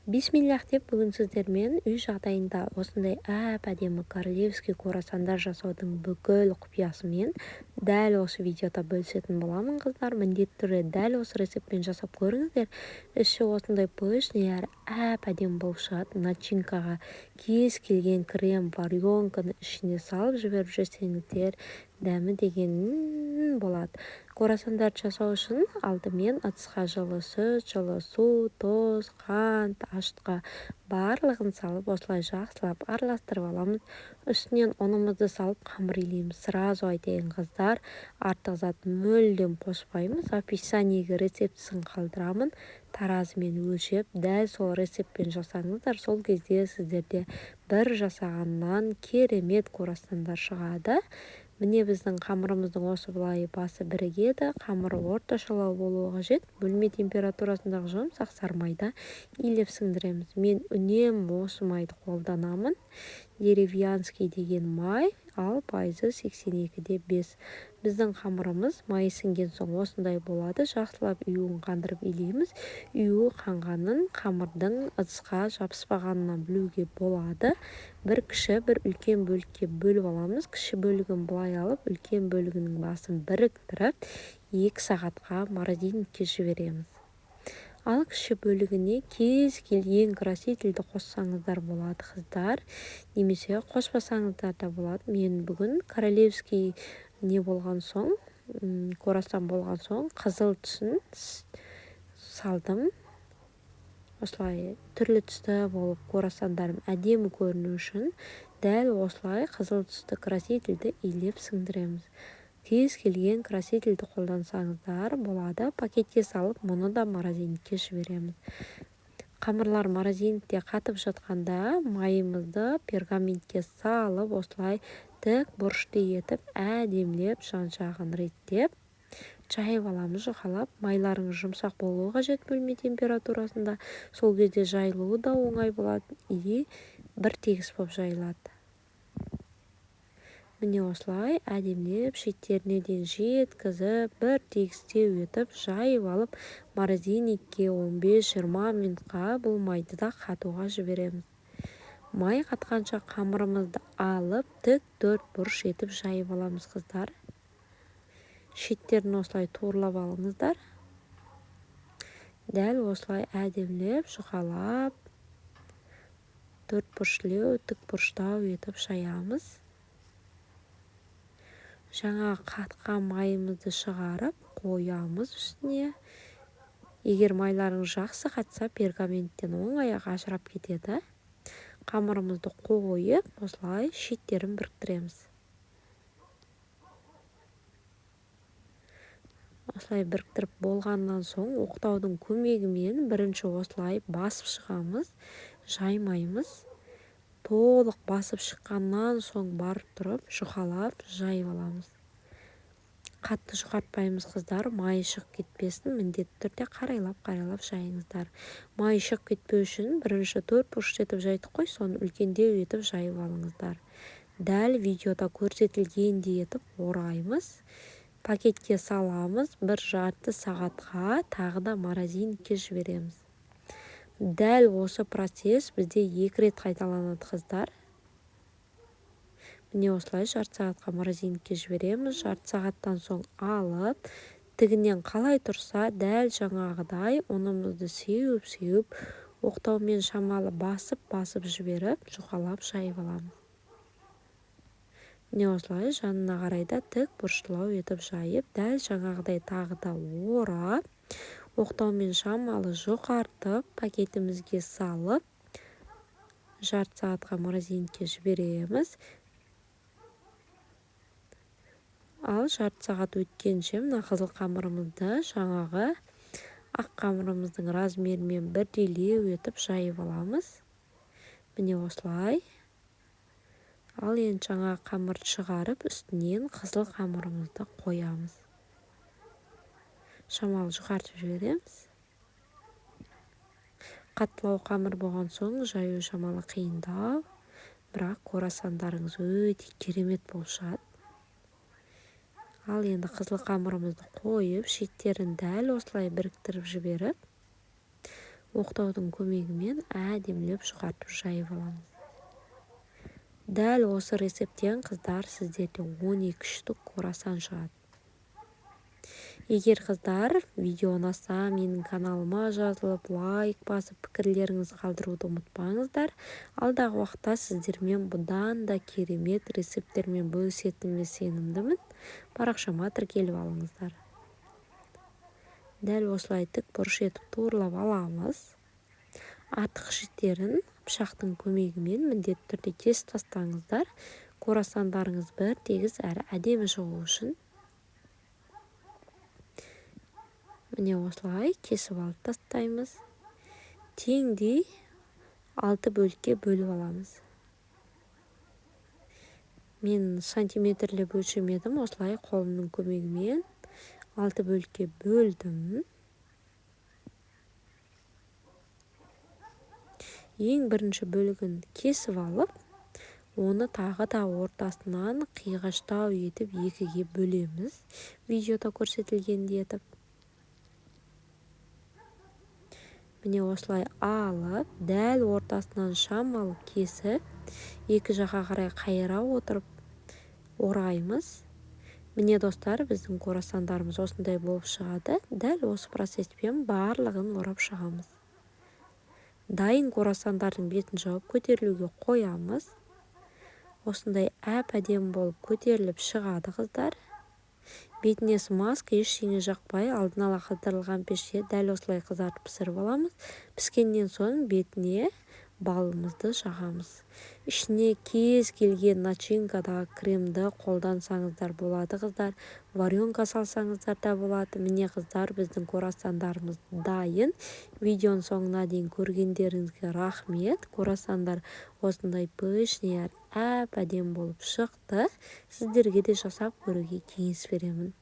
Бисмиллах деп, бүгін сіздермен үй жағдайында осындай әп-әдемі королевский круассандар жасаудың бүкіл құпиясымен дәл осы видеода бөлісетін боламын, қыздар. Міндетті түрде дәл осы рецептпен жасап көріңіздер. Іші осындай пышный әрі әп-әдемі болып шығады. Начинкаға кез келген крем, варенканы ішіне салып жіберіп жесеңіздер, дәмі деген болады. Круассандарды жасау үшін алдымен ыдысқа жылы сүт, жылы су, тұз, қант, ашытқы барлығын салып, осылай жақсылап араластырып аламыз. Үстінен ұнымызды салып, қамыр илейміз. Сразу айтайын, қыздар, артық зат мүлдем қоспаймыз. Описаниеге рецептісін қалдырамын. Таразымен өлшеп, дәл сол рецептпен жасаңыздар, сол кезде сіздерде бір жасағаннан керемет круассандар шығады. Міне, біздің қамырымыздың осы былай басы бірігеді. Қамыры орташалау болуы қажет. Бөлме температурасындағы жұмсақ сары майда илеп сіңдіреміз. Мен үнемі осы майды қолданамын. Деревянский деген май, ал пайызы 82,5. Біздің қамырымыз май сіңген соң осындай болады. Жақсылап үюін қандырып илейміз. Үюі қанғанын қамырдың ыдысқа жабыспағанынан білуге болады. Бір кіші, бір үлкен бөлікке бөліп аламыз. Кіші бөлігін былай алып, үлкен бөлігінің басын біріктіріп, 2 сағатқа морозильникке жібереміз. Ал кіші бөлігіне кез келген красительді қоссаңыздар болады, қыздар, немесе қоспасаңыздар да болады. Мен бүгін королевский не болған соң, круассан болған соң, қызыл түсін салдым. Осылай түрлі түсті болып круассандарым әдемі көріну үшін дәл осылай қызыл түсті красительді илеп сіңдіреміз. Кез келген красительді қолдансаңыздар болады. Пакетке салып, мұны да морозильникке жібереміз. Қамырлар морозильникте қатып жатқанда майымызды пергаментке салып, осылай тік бұрышты етіп, әдемілеп жан-жағын реттеп жайып аламыз жұқалап. Майларыңыз жұмсақ болуы қажет бөлме температурасында. Сол кезде жайылуы да оңай болады и бір тегіс болып жайылады. Міне, осылай әдемілеп шеттеріне дейін жеткізіп, бір тегістеу етіп жайып алып, морозильникке 15-20 минутқа бұл майды да қатуға жібереміз. Май қатқанша қамырымызды алып, тік төрт бұрыш етіп жайып аламыз, қыздар. Шеттерін осылай турлап алыңыздар. Дәл осылай әдемілеп жұқалап, төрт бұрышлеу, тік бұрыштау етіп жаямыз. Жаңа қатқан майымызды шығарып қоямыз үстіне. Егер майларыңыз жақсы қатса, пергаменттен оңай-ақ ажырап кетеді. Қамырымызды қойып, осылай шеттерін біріктіреміз. Осылай біріктіріп болғаннан соң оқтаудың көмегімен бірінші осылай басып шығамыз, жаймаймыз. Толық басып шыққаннан соң барып тұрып, жұқалап жайып аламыз. Қатты жұқартпаймыз, қыздар, майы шығып кетпесін, міндетті түрде қарайлап-қарайлап жайыңыздар. Майы шығып кетпеу үшін бірінші төрт бұрыш етіп жайдық қой, соны үлкендеу етіп жайып алыңыздар. Дәл видеода көрсетілгендей етіп ораймыз. Пакетке саламыз, бір жарты сағатқа тағы да морозильникке жібереміз. Дәл осы процесс бізде 2 рет қайталанады, қыздар. Міне, осылай жарты сағатқа морозильникке жібереміз. Жарты сағаттан соң алып, тігінен қалай тұрса, дәл жаңағыдай ұнымызды сеуіп-сеуіп, оқтаумен шамалы басып-басып жіберіп, жұқалап жайып аламыз. Міне, осылай жанына қарай да тік бұрыштылау етіп жайып, дәл жаңағыдай тағы да орап, оқтаумен шамалы жұқартып, пакетімізге салып, жарты сағатқа морозильникке жібереміз. Ал жарты сағат өткенше мына қызыл қамырымызды жаңағы ақ қамырымыздың размерімен бірдейлеу етіп жайып аламыз. Міне, осылай. Ал енді жаңа қамырды шығарып, үстінен қызыл қамырымызды қоямыз. Шамалы жұқартып жібереміз. Қаттылау қамыр болған соң жаю шамалы қиындау, бірақ круассандарыңыз өте керемет болып шығады. Ал енді қызыл қамырымызды қойып, шеттерін дәл осылай біріктіріп жіберіп, Оқтаудың көмегімен әдемілеп жұқартып жайып аламыз. Дәл осы рецепттен, қыздар, сіздерде 12 штук круассан шығады. Егер, қыздар, видео ұнаса, менің каналыма жазылып, лайк басып, пікірлеріңізді қалдыруды ұмытпаңыздар. Алдағы уақытта сіздермен бұдан да керемет рецепттермен бөлісетініме сенімдімін. Парақшама тіркеліп алыңыздар. Дәл осылай тік бұрыш етіп туырлап аламыз. Артық шеттерін пышақтың көмегімен міндетті түрде кесіп тастаңыздар. Круассандарыңыз бір тегіс әрі әдемі шығу үшін. Міне осылай кесіп алып тастаймыз. Теңдей 6 бөлікке бөліп аламыз. Мен сантиметрлеп өлшемедім, осылай қолымның көмегімен 6 бөлікке бөлдім. Ең бірінші бөлігін кесіп алып, оны тағы да ортасынан қиғаштау етіп екіге бөлеміз. Видеода көрсетілгендей етіп. Міне осылай алып, дәл ортасынан шамалы кесіп, екі жаққа қарай қайыра отырып ораймыз. Міне, достар, біздің круассандарымыз осындай болып шығады. Дәл осы процесспен барлығын орап шығамыз. Дайын круассандардың бетін жауып көтерілуге қоямыз. Осындай әп-әдемі болып көтеріліп шығады, қыздар. Бетіне смазка ештеңе жақпай, алдын ала қыздырылған пеште дәл осылай қызартып пісіріп аламыз. Піскеннен соң бетіне балымызды жағамыз. Ішіне кез келген начинкадағы кремді қолдансаңыздар болады, қыздар. Варенка салсаңыздар да болады. Міне, қыздар, біздің круассандарымыз дайын. Видеоның соңына дейін көргендеріңізге рахмет. Круассандар осындай пышный, әп-әдемі болып шықты. Сіздерге де жасап көруге кеңес беремін.